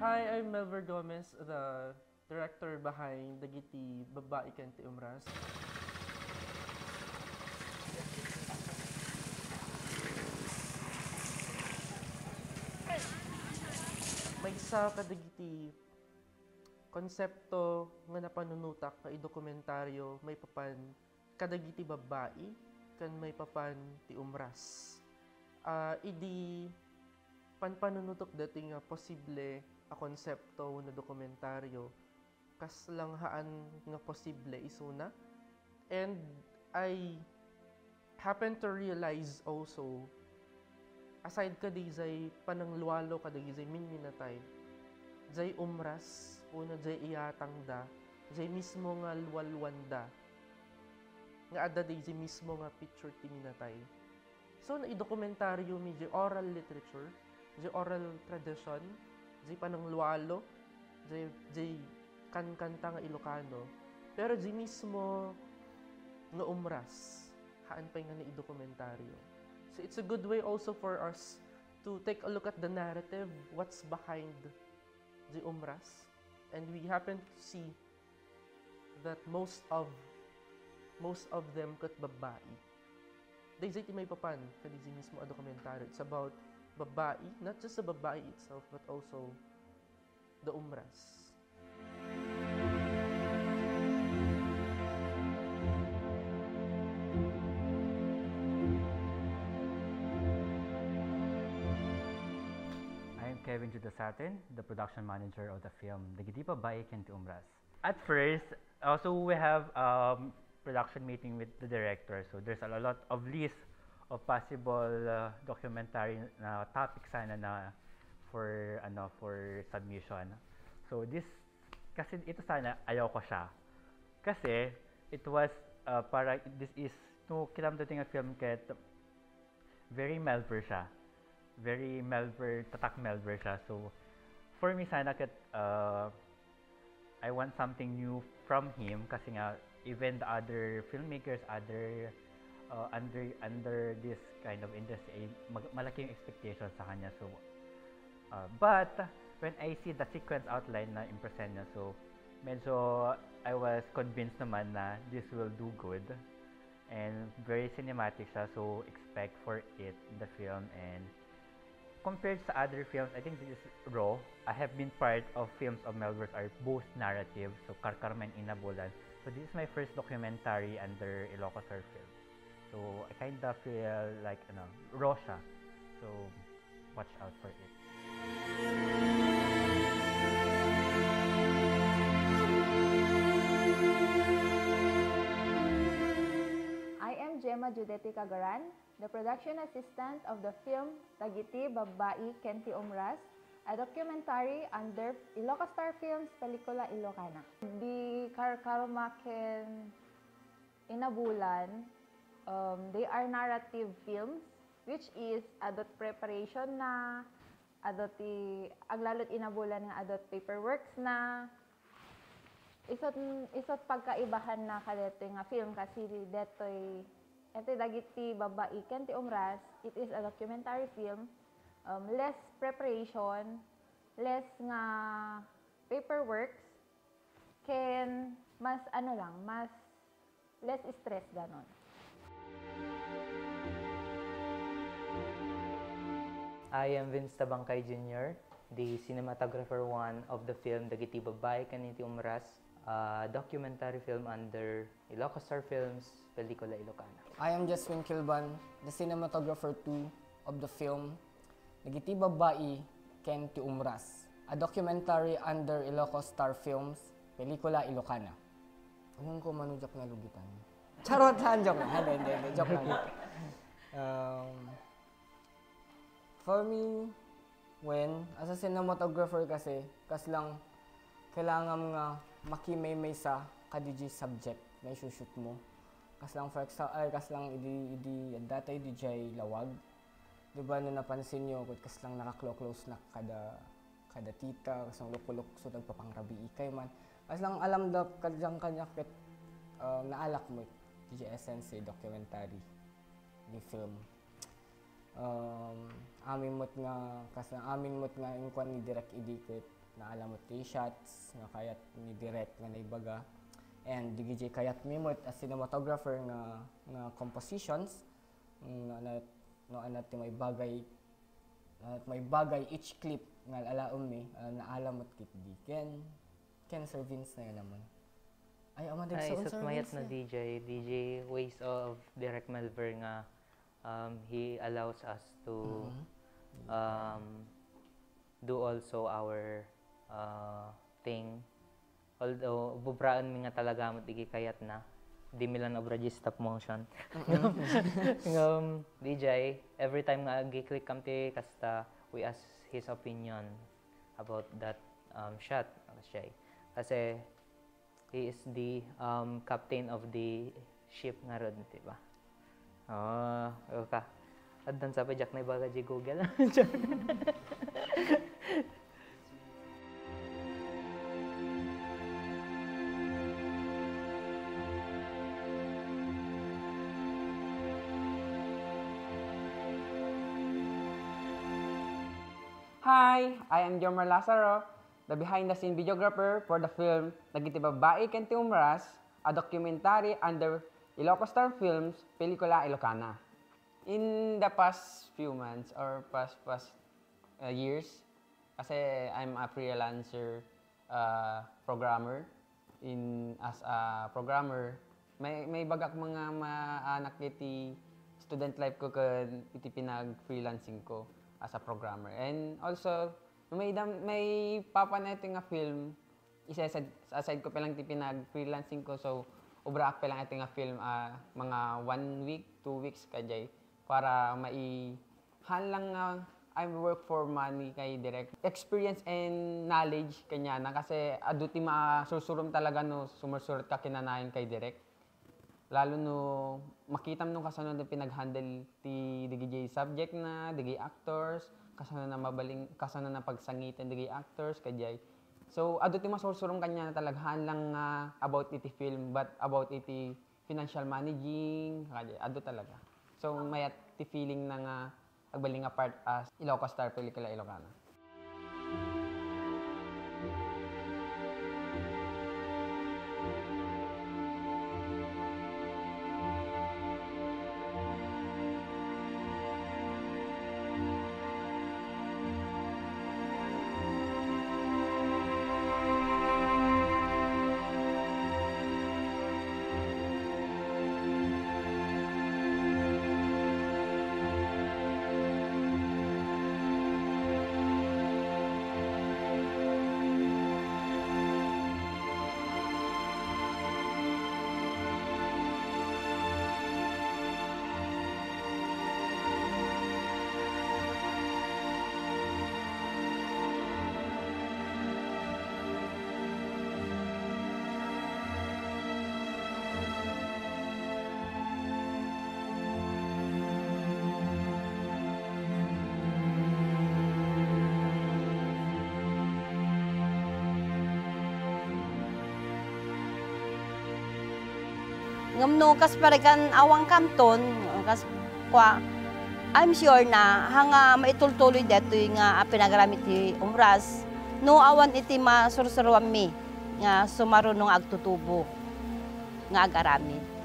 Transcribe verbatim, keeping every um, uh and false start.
Hi, I'm Melver Gomez, the director behind dagiti Babbai ken ti Umras. Maysa kadagiti konsepto nga napanunotak nga idokumentaryo maipapan kadagiti babbai ken maipapan ti umras. Ah, idi panpanunotok daytoy nga posible a konsepto wenno dokumentaryo, kasla nga haan nga posible isuna. And I happen to realize also, aside kadayjay pananglualo kadagijay minminatay, jay umras wenno jay iyatangda, jay mismo nga lualuanda, nga adda dayjay mismo nga picture ti minatay. So, naidokumentaryo mi jay oral literature, jay oral tradition, jay pananglualo, jay, jay kankanta nga Ilocano. Pero jay mismo nga umras, haan pay nga naidokumentaryo. So, it's a good way also for us to take a look at the narrative, what's behind the umras. And we happen to see that most of, most of them ket babbai. Dayjay ti maipapan kadayjay mismo a dokumentaryo. It's about babbai, not just the babbai itself, but also the umras. I am Kevin Judasatin, the production manager of the film Dagiti Babbai ken ti Umras. At first, also we have um, production meeting with the director. So there's a lot of list of possible uh, documentary na topic sana na for ano for submission. So this kasi ito sana ayoko siya. Kasi it was uh, para this is no kitam dating a film ket very Melver siya. Very Melver, tatak Melver siya. So, for me, sana kat, uh, I want something new from him kasi nga, even the other filmmakers, other, uh, under, under this kind of industry, ay mag, malaki yung expectation sa kanya. So, uh, but, when I see the sequence outline na impresent niya, so, medyo I was convinced naman na this will do good. And very cinematic siya, so expect for it in the film. And compared sa other films, I think this is raw. I have been part of films of Melver's are both narrative, so Karkarma and Inabulan. So this is my first documentary under Ilocos Horror Films. So I kinda feel like ano, raw siya. So watch out for it. I am Gemma Judeti Cagaran, the production assistant of the film Dagiti Babbai ken ti Umras, a documentary under Ilocostar Films Pelikula Ilocana. The Karkarma ken Inabulan, um, they are narrative films, which is adot preparation na, adot ti aglalot Inabulan nga adot paperworks na, isut, isut pagkaibahan na kadetoy nga film kasi detoy, iti dagiti babbai ken ti umras, it is a documentary film, um, less preparation, less nga paperworks, ken mas ano lang, mas less stress ganon. I am Vince Tabangkay Junior, the cinematographer one of the film Dagiti Babbai ken ti Umras, a documentary film under Ilocostar Films, Pelikula Ilocana. I am Jaswin Kilban, the cinematographer two of the film Dagiti Babbai ken ti Umras, a documentary under Ilocostar Films, Pelikula Ilocana. Among ko mano diak nalugitan. Charot lang, joke lang. Hindi, hindi, hindi. Joke lang. Um, for me, when, as a cinematographer kasi, kas lang, kailangan nga makimay-maysa kadi subject na isushoot mo. Kas lang, for example, ay, kas lang idi, idi, data idi jay lawag. Di ba, no napansin nyo, kud kas lang nakaklo-close na kada kada tita, kasang lukulok, so nagpapangrabii kay man. Kaslang alam da, kadjang kanya ket um, naalak mo, T J S N C documentary ni film. Um, amin mo't nga, kaslang amin mo't nga inkuan ni Direk Idikit. Naalam met ti shots nga kayat ni Direk nga naibaga. And dagiti kayatmi met a cinematographer nga, nga compositions, mm, no, na, no, ania ti maibagay, no, ania ti maibagay each clip nga alaemmi, ah, naalam met ketdi. Ken, ken Sir Vince na yun naman. Ay, aman, Ay, Sir isut mayat Vince na na. D J, D J ways of Direk Melver nga, um, he allows us to, Mhm. um, do also our, uh, thing. Although, bubraen mi nga talaga met iti kayatna. Di mi lang obra di stop motion. Mm-mm. Ngem, D J, every time nga agi-click kam ti kasta, we ask his opinion about that, um, shot, Jay. Kasi, he is the, um, captain of the ship ngarud, di ba? Oh, okay. Addan sa pa, Jack, na ibaga di Google. Hi, I am Jomar Lazaro, the behind the scene videographer for the film Dagiti Babbai ken ti Umras, a documentary under Ilocostar Films, Pelikula Ilocana. In the past few months or past, past, uh, years, kasi I'm a freelancer, uh, programmer. In, as a programmer, may, maibagak mga maanak iti student life ko ken iti pinag-freelancing ko as a programmer. And also, may dam-, maipapan iti nga film, isesad-, aside ko pa lang ti pinag-freelancing ko. So, ubraak pa lang iti nga film, ah, mga one week, two weeks kadiay para mai-, haan lang nga I work for money kay Direk. Experience and knowledge kaniana kasi adu ti masursurom talaga no sumursurotka kinanayon kay Direk. Lalo no makitam no kasano ti pinag-handle ti dagiti subject na, dagiti actors, kasano na mabaling-, kasano na pagsangiten dagiti actors, kadiay. So, adu ti masursurom kaniana talaga, haan lang nga about iti film, but about iti financial managing, kadiay, adu talaga. So, mayat ti feeling na nga agbalin nga part as Ilocostar Pelikula Ilocana. Ngem no kas parikan awangkamton, kas kua, I'm sure na, ha nga maitultuloy detoy nga a pinagaramid ti Umras, no awan iti masursuruammi nga sumaruno nga agtutubo nga agaramid.